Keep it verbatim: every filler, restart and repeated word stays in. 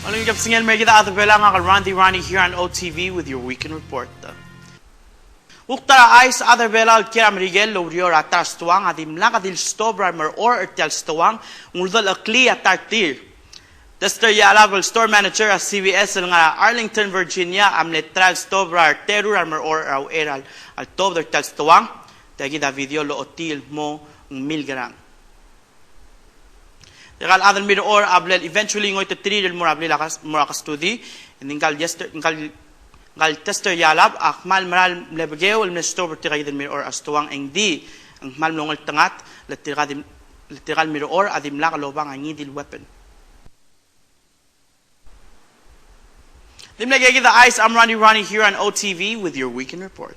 Ungil kebesengei el mei er kid a chad er Belau, ngak el Randy Ronnie here on O T V with your weekend report. Kuk ta er a chais, a chad er Belau el kiei er a Merikel el oureor er a ta er a stoang a dimlak di lestop er a remerechorech er tia el stoang, ng uldecheklii a ta er tir. Dexter Yalab el store manager er a C V S el ngar er a Arlington, Virginia, a mle try el stop er a reteru er a remerechorech er a uchei er a letobed er tia el stoang. Tia kid a video el ochotii el kmo ng milkerang. Tirka el chad el mirechorech a bla el eventually ngoititerir el mo er a blil a kas-, mo er a custody. Ng di ngka el Dexter, ngka el, ngka el Dexter Yalab a kmal mera el mle bekeu el mle stop er tirka kid el mirechorech er a stoang, e ng di ng kmal mlo ngeltengat le tirka di, le tirka el mirechorech a dimlak lobang a ngii di el weapon. Di mle kid a chais, I'm Ronnie Ronnie here on O T V with your weekend report.